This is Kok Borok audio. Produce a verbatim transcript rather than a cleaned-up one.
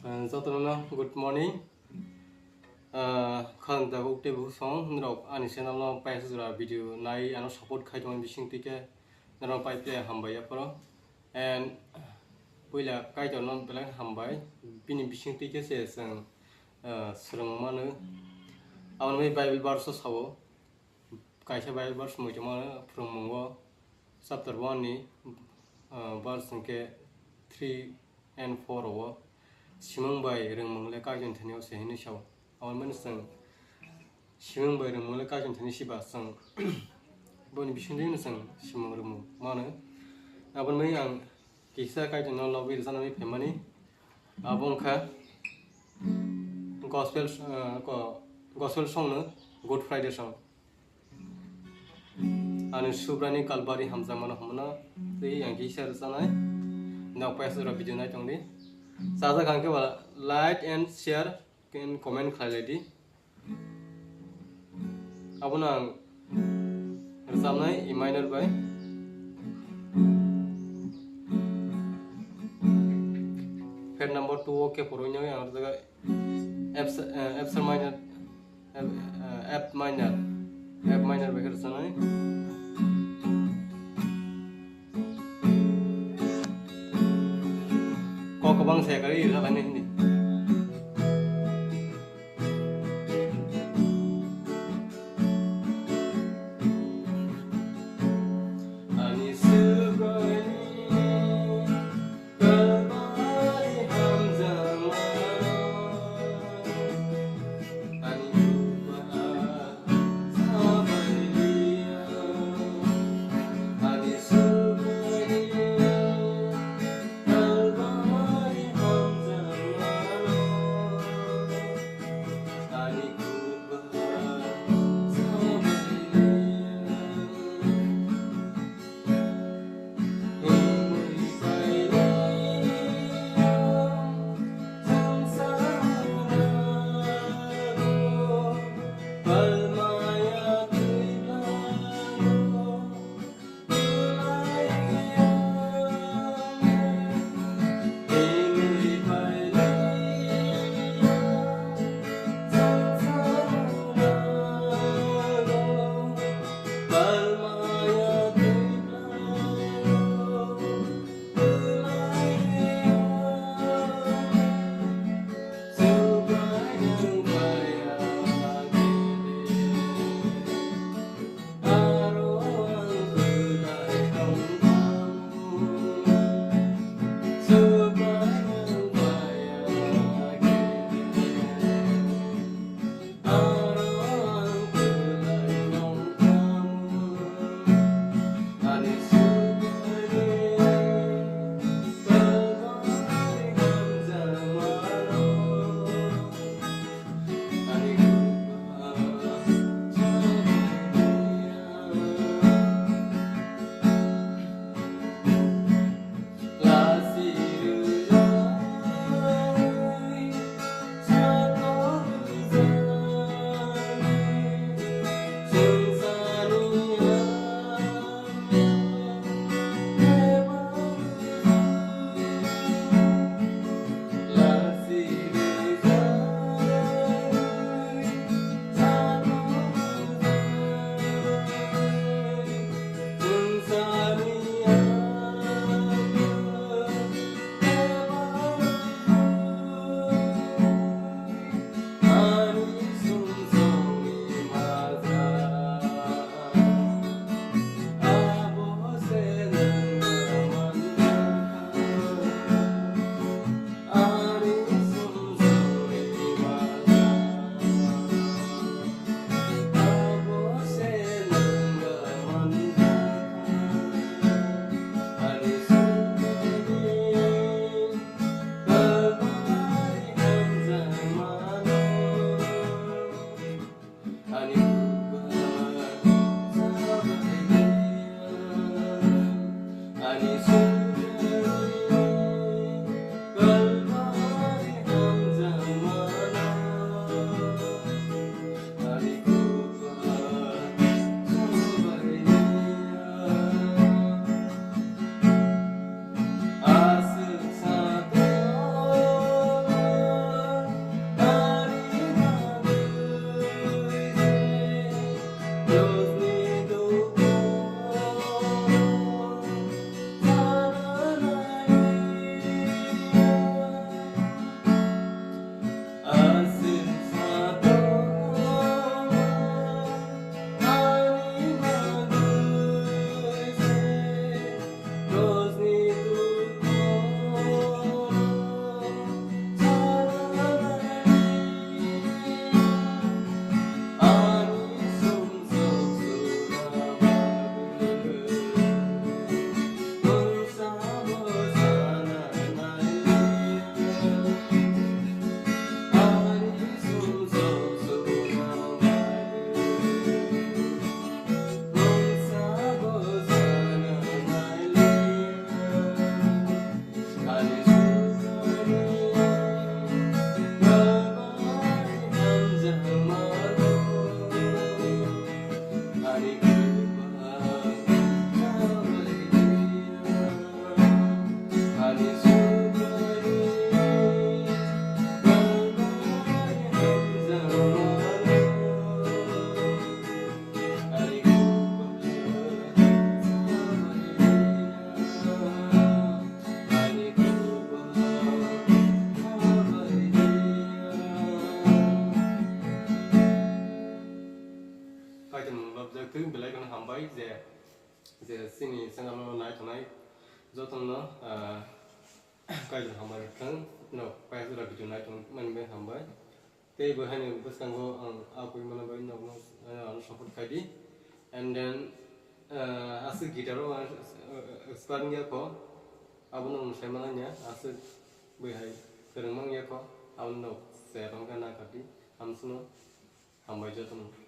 Uh, jotono good morning. Uh, khang da ukte bu song norok ani channel no paisa jora video nai ano support khai tong bising tike norok pai ple hambai yaporo. And puila Kaitor no belai hambai, bini bising tike se seng uh, srwng mano. Aboni Bible verse o sao, kaisa Bible verse muitu mano phwrwngmungo chapter one ni uh, verse hwnkhe three and four o simung bai rwngmung le Kaitor thani o se hinwi sao. Aboni mani chwng simung bai rwngmung le Kaitor thani siba chwng boni bisingtwi no chwng simung rwngmung mano. Aboni mani ang kisa Kaitor no lobwi rwchapnai phaimani abo wngkha gospel uh, ko gospel song no Good Friday song. Ani Subrani Kalbari hamjakmano hwnmano tei ang kisa rwchanai. Nok paisa jora video nai tongdi. Chajak hwnkhe ba like and share and comment khlai lai di. Abono ang rwchabnai E minor bai. Fret number two o khe phurwi nai ang rwjak F, eh, F sharp minor, F, eh, F minor, F minor bai khe rwchanai. Kok kwbang se kari rwjak lainai hindi. Ani Subrani Kalbari hamjakma, ani Buba sabai liya, ani Subrani Kalbari hamjakma. je je chini channel o nai tongnai jotono, ah, kaitor hambai rwthwng, no kaitor video nai tong mani bai hambai. Tei bo haino bwskango ang a pui mano bai nokno, ah, ano support khai di. And then, ah, aswk guitar o ang, ah, expert wngya kho, abono ang sai mano nya, aswk bwihai kwrwng mangya kho, abono nok se rwngkha na kati, hamsno hambai jotono.